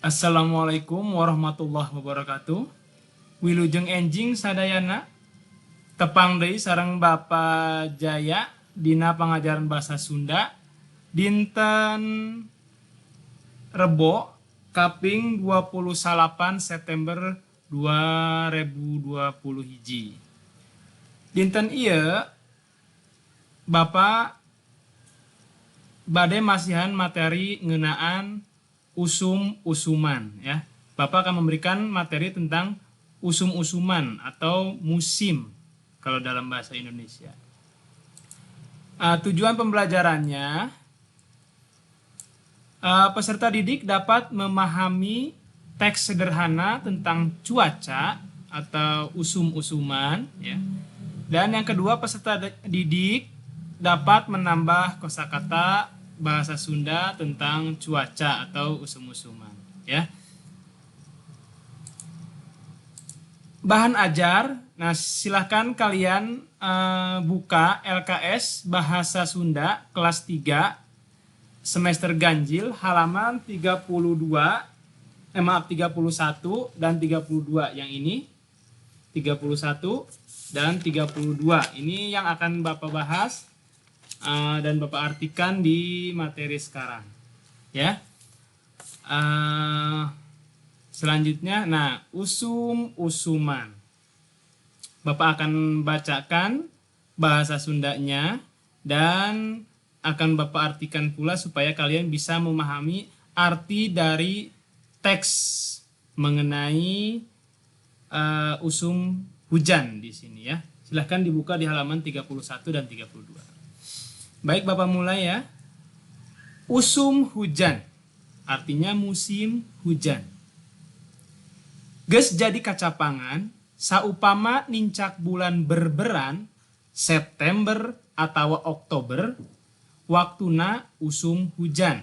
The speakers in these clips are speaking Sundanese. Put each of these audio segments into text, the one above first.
Assalamualaikum warahmatullahi wabarakatuh. Wilujeng enjing sadayana. Tepang deui sareng Bapak Jaya dina pangajaran bahasa Sunda dinten Rebo kaping 28 September 2020 hiji. Dinten ieu Bapak bade masihan materi ngeunaan usum-usuman, ya. Bapak akan memberikan materi tentang usum-usuman atau musim kalau dalam bahasa Indonesia. Tujuan pembelajarannya, peserta didik dapat memahami teks sederhana tentang cuaca atau usum-usuman, ya. Dan yang kedua, peserta didik dapat menambah kosakata bahasa Sunda tentang cuaca atau usum-usuman, ya. Bahan ajar, nah, silahkan kalian buka LKS Bahasa Sunda kelas 3 semester ganjil halaman 32, maaf, 31 dan 32. Yang ini 31 dan 32. Ini yang akan Bapak bahas dan Bapak artikan di materi sekarang, ya. Selanjutnya, nah, usum-usuman. Bapak akan bacakan bahasa Sundanya dan akan Bapak artikan pula supaya kalian bisa memahami arti dari teks mengenai usum hujan di sini, ya. Silahkan dibuka di halaman 31 dan 32. Baik, Bapak mulai ya. Usum hujan artinya musim hujan. Geus jadi kacapangan, saupama nincak bulan berberan, September atau Oktober, waktuna usum hujan.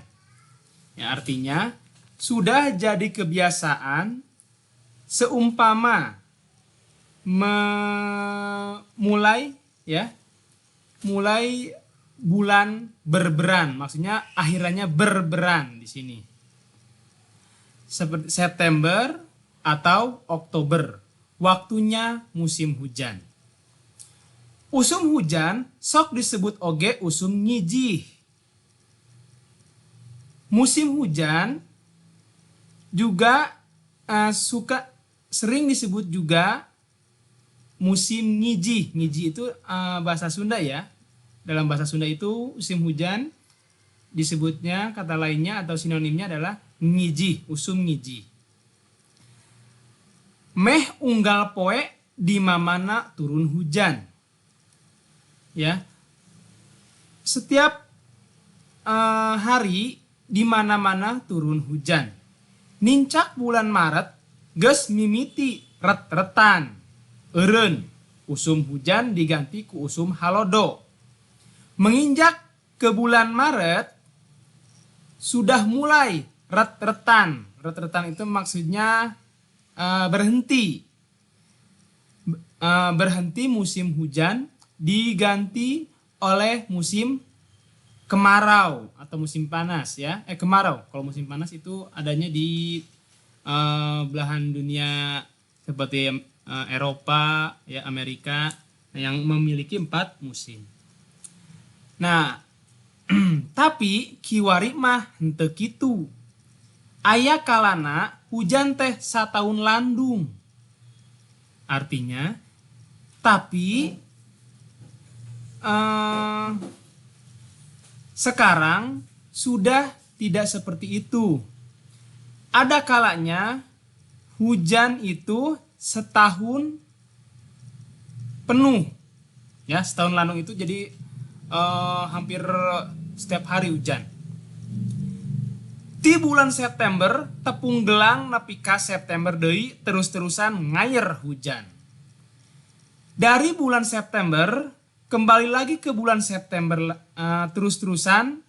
Ya, artinya sudah jadi kebiasaan seumpama mulai, ya, mulai bulan berberan, maksudnya akhirannya berberan di sini. Seperti September atau Oktober, waktunya musim hujan. Usum hujan sok disebut oge usum ngijih. Musim hujan juga suka sering disebut juga musim ngijih. Ngijih itu bahasa Sunda, ya. Dalam bahasa Sunda itu musim hujan disebutnya, kata lainnya atau sinonimnya adalah ngijih, usum ngijih. Meh unggal poe di mamana turun hujan. Ya. Setiap hari di mana-mana turun hujan. Nincak bulan Maret geus mimiti ret-retan. Eureun, usum hujan diganti ku usum halodo. Menginjak ke bulan Maret sudah mulai ret-retan. Ret-retan itu maksudnya berhenti. Berhenti musim hujan diganti oleh musim kemarau atau musim panas, ya. Kemarau. Kalau musim panas itu adanya di belahan dunia seperti Eropa, ya, Amerika yang memiliki empat musim. Nah, tapi kiwari mah henteu kitu. Aya kalana hujan teh sataun landung. Artinya, tapi sekarang sudah tidak seperti itu. Ada kalanya hujan itu setahun penuh. Ya, setahun landung itu jadi hampir setiap hari hujan. Di bulan September tepung gelang nepi ka September deui terus-terusan ngayer hujan. Dari bulan September kembali lagi ke bulan September, terus-terusan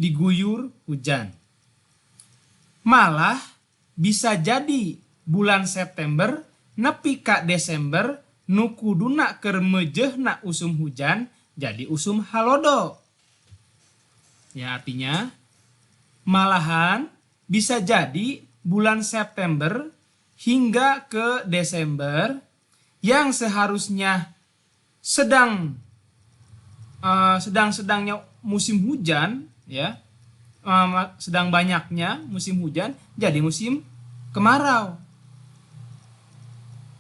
diguyur hujan. Malah bisa jadi bulan September nepi ka Desember nu kuduna keur meujeuhna usum hujan jadi usum halodo. Ya, artinya malahan bisa jadi bulan September hingga ke Desember yang seharusnya sedang-sedangnya musim hujan ya, sedang banyaknya musim hujan jadi musim kemarau.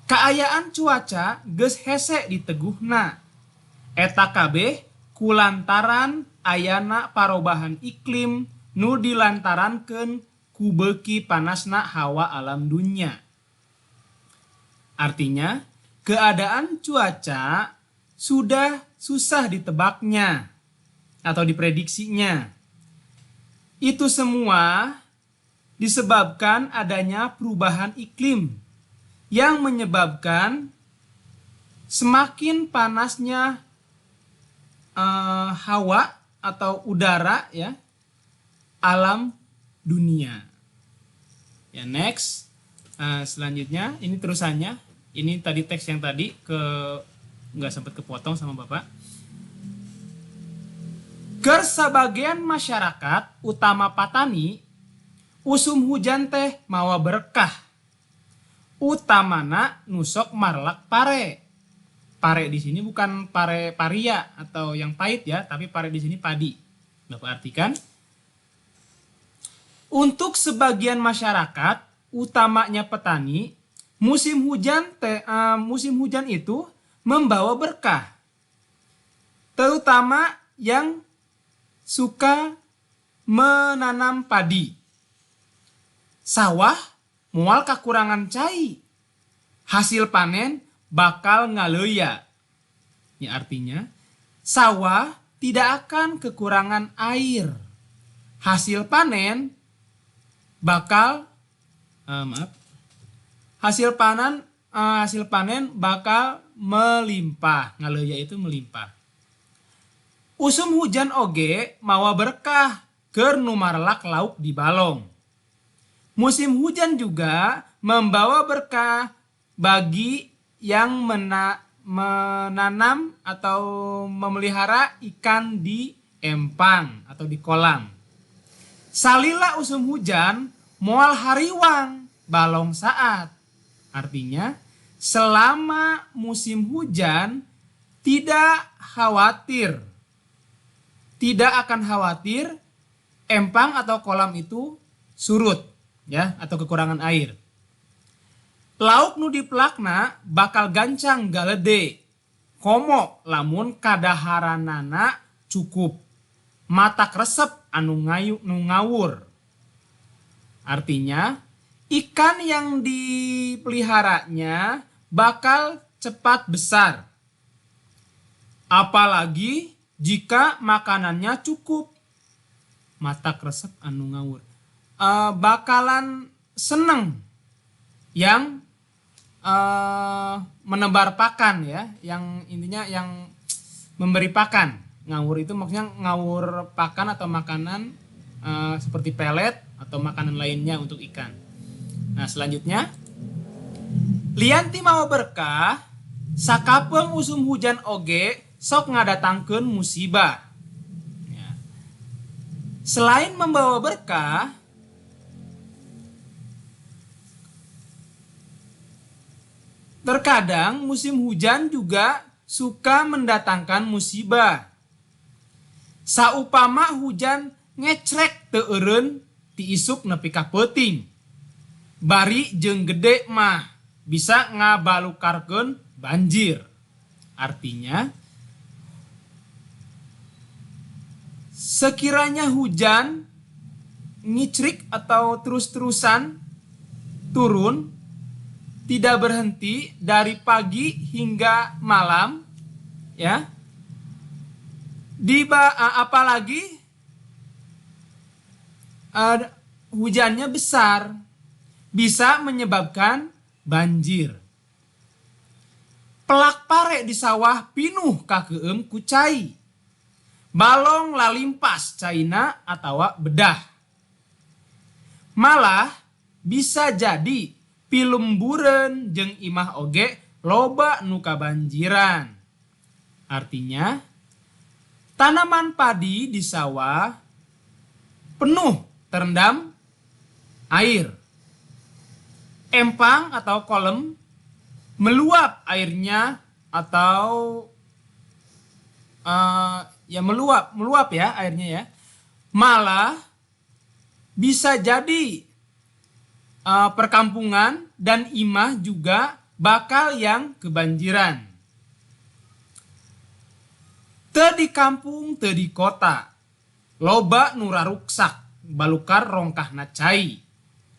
Kaayaan cuaca geus hese diteguhna. Eta kabeh kulantaran ayana parobahan iklim nu dilantarankeun ku beuki panasna hawa alam dunya. Artinya, keadaan cuaca sudah susah ditebaknya atau diprediksinya. Itu semua disebabkan adanya perubahan iklim yang menyebabkan semakin panasnya hawa atau udara ya alam dunia. Ya, next. Selanjutnya ini terusannya. Ini tadi teks yang tadi ke nggak sempat kepotong sama Bapak. Keur sabagian masyarakat utama patani, usum hujan teh mawa berkah. Utamana nu sok marelak pare. Pare di sini bukan pare paria atau yang pahit ya, tapi pare di sini padi. Bapak artikan. Untuk sebagian masyarakat, utamanya petani, musim hujan itu membawa berkah. Terutama yang suka menanam padi. Sawah moal kakurangan cai. Hasil panen bakal ngaleuya. Ya, artinya sawah tidak akan kekurangan air. Hasil panen bakal maaf. Hasil panen bakal melimpah. Ngaleuya itu melimpah. Usum hujan oge mawa berkah keur nu marelak lauk di balong. Musim hujan juga membawa berkah bagi yang menanam atau memelihara ikan di empang atau di kolam. Salila usum hujan moal hariwang balong saat. Artinya selama musim hujan tidak khawatir. Tidak akan khawatir empang atau kolam itu surut ya atau kekurangan air. Lauk nu dipelakna bakal gancang galede. Komo lamun kadaharanana cukup. Matak resep anu ngayu nu ngawur. Artinya ikan yang dipeliharanya bakal cepat besar. Apalagi jika makanannya cukup. Matak resep anu ngawur. Bakalan seneng yang menebar pakan ya, yang intinya yang memberi pakan. Ngawur itu maksudnya ngawur pakan atau makanan seperti pelet atau makanan lainnya untuk ikan. Nah, selanjutnya lian ti mawa berkah, sakapeung usum hujan oge sok ngadatangkeun musibah. Ya. Selain membawa berkah, terkadang musim hujan juga suka mendatangkan musibah. Saupama hujan ngecrek teu eureun ti isuk nepi ka peuting. Bari jeung gede mah bisa ngabalukarkeun banjir. Artinya, sekiranya hujan ngicrik atau terus-terusan turun, tidak berhenti dari pagi hingga malam, ya. Apalagi hujannya besar, bisa menyebabkan banjir. Pelak pare di sawah pinuh kakeueum ku cai. Balong lalimpas caina atawa bedah. Malah bisa jadi pilembureun jeung imah oge loba nu kabanjiran. Artinya, tanaman padi di sawah penuh terendam air. Empang atau kolam meluap airnya atau ya meluap, meluap ya airnya ya. Malah bisa jadi perkampungan dan imah juga bakal yang kebanjiran. Teu di kampung, teu di kota. Loba nu raruksak, balukar rongkahna cai.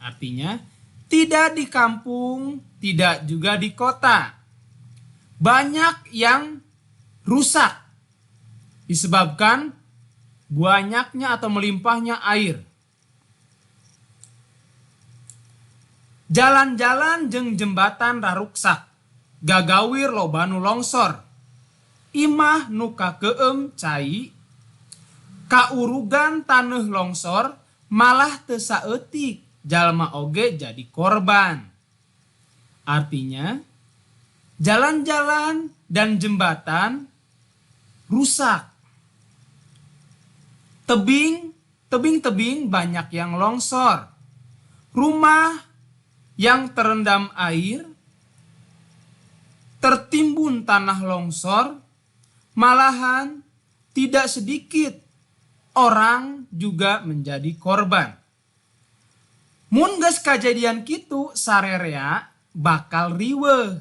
Artinya, tidak di kampung, tidak juga di kota. Banyak yang rusak disebabkan banyaknya atau melimpahnya air. Jalan-jalan jeung jembatan raruksak, gagawir loba nu longsor. Imah nu kakeum cai, kaurugan taneuh longsor, malah teu saeutik jalma oge jadi korban. Artinya, jalan-jalan dan jembatan rusak. Tebing-tebing banyak yang longsor. Rumah yang terendam air, tertimbun tanah longsor, malahan tidak sedikit orang juga menjadi korban. Mun geus kajadian kitu sarerea bakal riweuh.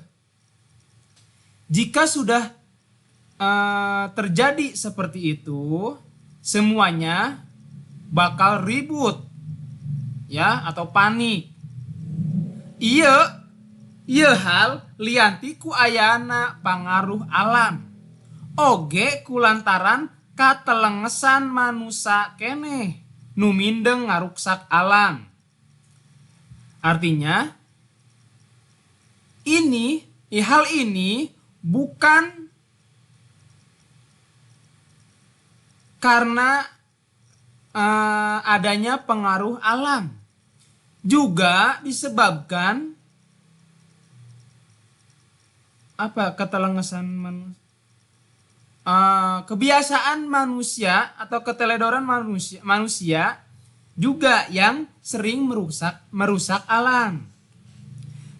Jika sudah terjadi seperti itu, semuanya bakal ribut ya atau panik. Ieu hal lian ti ku ayana pangaruh alam. Oge kulantaran katelengesan manusa keneh nu mindeng ngaruksak alam. Artinya, hal ini bukan karena adanya pengaruh alam. Juga disebabkan apa ketelengesan kebiasaan manusia atau keteledoran manusia juga yang sering merusak alam.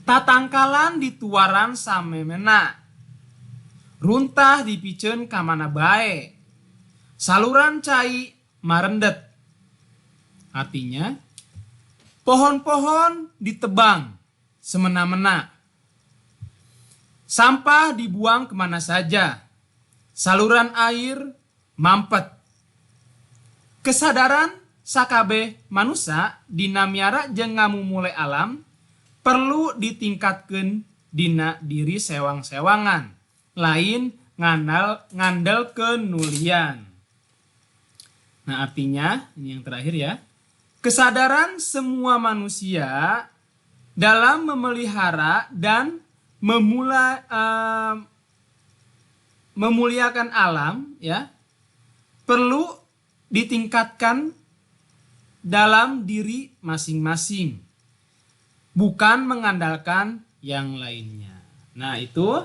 Tatangkalan dituaran samemena. Runtah dipiceun ka mana bae. Saluran cai marendet. Artinya, pohon-pohon ditebang semena-mena. Sampah dibuang kemana saja. Saluran air mampet. Kesadaran sakabeh manusa dina miara jeung ngamumule alam perlu ditingkatkeun dina diri sewang-sewangan, lain ngandelkeun nu lian. Nah, artinya ini yang terakhir ya. Kesadaran semua manusia dalam memelihara dan memuliakan alam ya perlu ditingkatkan dalam diri masing-masing, bukan mengandalkan yang lainnya. Nah, itu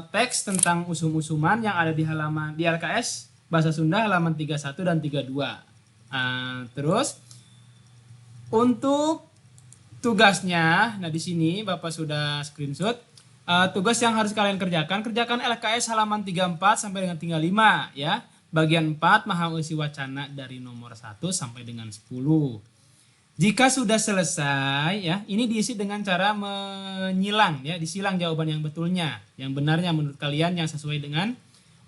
teks tentang usum-usuman yang ada di halaman di LKS Bahasa Sunda halaman 31 dan 32. Terus untuk tugasnya, nah di sini Bapak sudah screenshot. Tugas yang harus kalian kerjakan, kerjakan LKS halaman 34 sampai dengan 35 ya. Bagian 4 maha eusi wacana dari nomor 1 sampai dengan 10. Jika sudah selesai ya, ini diisi dengan cara menyilang ya, disilang jawaban yang betulnya, yang benarnya menurut kalian yang sesuai dengan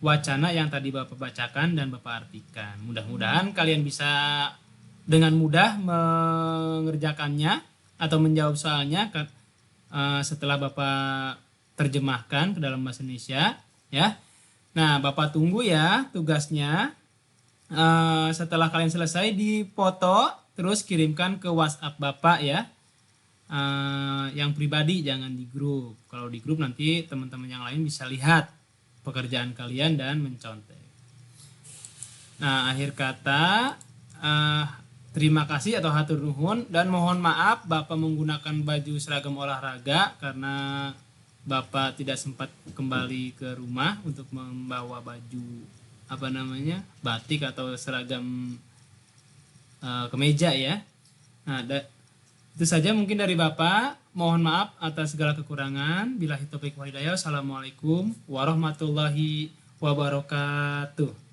wacana yang tadi Bapak bacakan dan Bapak artikan. Mudah-mudahan kalian bisa dengan mudah mengerjakannya atau menjawab soalnya setelah Bapak terjemahkan ke dalam bahasa Indonesia ya. Nah, Bapak tunggu ya tugasnya. Setelah kalian selesai dipoto terus kirimkan ke WhatsApp Bapak ya. Yang pribadi, jangan di grup. Kalau di grup nanti teman-teman yang lain bisa lihat pekerjaan kalian dan mencontek. Nah, akhir kata terima kasih atau hatur nuhun dan mohon maaf Bapak menggunakan baju seragam olahraga karena Bapak tidak sempat kembali ke rumah untuk membawa baju batik atau seragam kemeja ya. Nah, Itu saja mungkin dari Bapak. Mohon maaf atas segala kekurangan. Billahi taufik wal hidayah. Assalamualaikum warahmatullahi wabarakatuh.